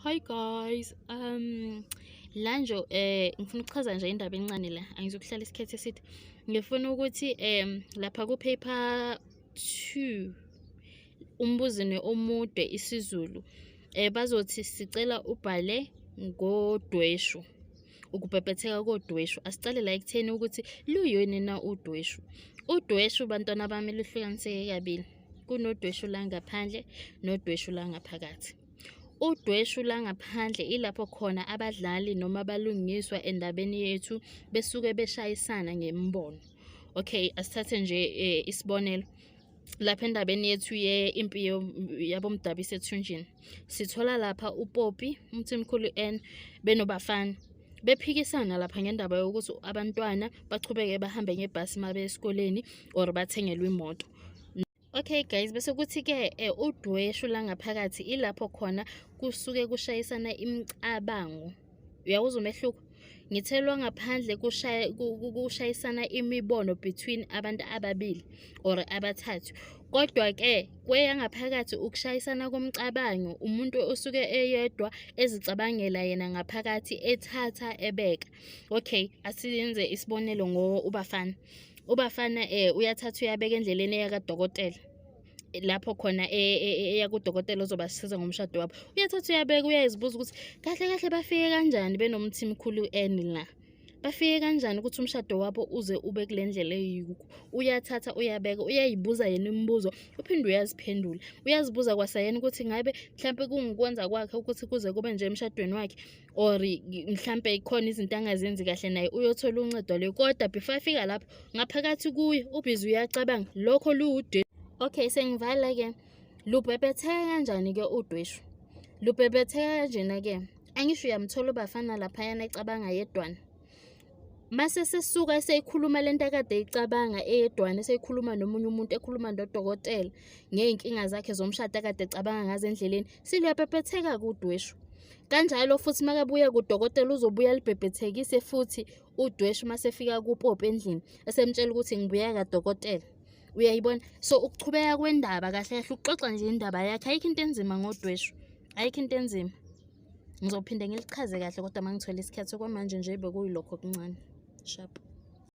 Hi guys, la nje ngifuna ukuchaza nje indaba encane la, angizukuhlala isikhathi eside. Ngifuna ukuthi lapha ku paper 2 umbuzini omude isiZulu bazothi sicela ubhale ngodweshu, ukubhebhetheka kodweshu. Asicale la ekutheni ukuthi luyini na udweshu. Udweshu bantwana bami luhlukaniseke kabili, kunodweshu la ngaphandle nodweshu la ngaphakathi. Udweshu langaphandle ilapho khona abadlali noma abalungiswa endabeni yethu besuke beshayisana ngemibono. Okay, asithathe nje isibonelo. Lapha endabeni yethu ye-impi yabomdabu isethunjini, sithola lapha uPoppy, uMthimkhulu N benoBafana bephikisana lapha ngendaba yokuthi abantwana bachubeke bahambe ngebhasi uma beya esikoleni or bathengelwe imoto. Okay guys, bese kuthi-ke udweshu langaphakathi ilapho khona kusuke kushayisana imicabango. Uyawuzwa umehluko? Ngithe lwangaphandle kushayisana imibono between abantu ababili or abathathu. Kodwa-ke kweyangaphakathi ukushayisana komcabango, umuntu osuke eyedwa ezicabangela yena ngaphakathi ethatha ebeka. Okay, asiyenze isibonelo ngo uBafana. UBafana uyathatha uyabeka endleleni eya kadokotela, lapho khona eya kudokotela ozobasiza ngomshado wabo. Uyathatha uyabeka, uyazibuza ukuthi kahle kahle bafike kanjani benoMthimkhulu N la. Bafike kanjani ukuthi umshado wabo uze ube kule ndlela eyikho. Uyathatha uyabeka, uyayibuza yena imibuzo, uphinde uyaziphendula. Uyazibuza kwasayena ukuthi ngabe mhlampe kungukwenza kwakhe ukuthi kuze kube nje emshadweni wakhe or mhlampe khona izinto angazenzi kahle naye uyothola uncedo leyo. Kodwa before afika lapho ngaphakathi kuye ubhizi uyacabanga lokho luwudweshu. Okay, sengivala ke. Lubhebhetheka kanjani ke udweshu? Lubhebhetheka kanjena ke. Angisho uyamthola uBafana laphayana ecabanga yedwana. Mase sesuka eseyikhuluma lento akade eyicabanga eyedwana, eseyikhuluma nomunye umuntu, ekhuluma nodokotela ngey'nkinga zakhe zomshado akade ecabanga ngazo endleleni, siluyabhebhetheka kudweshu. Kanjalo futhi makabuya kudokotela uzobuya libhebhethekise futhi udweshu masefika kuPopi endlini, esemtshela ukuthi ngibuya kadokotela. Uyayibona? So ukuchubeka kwendaba kahle kahle ukuxoxa nje indaba yakhe, ayikho into enzima ngodweshu, ayikho into enzima. Ngizophinde ngilichaze kahle kodwa uma ngithola isikhathi, okwamanje nje bekuyilokho okuncane. Sharp.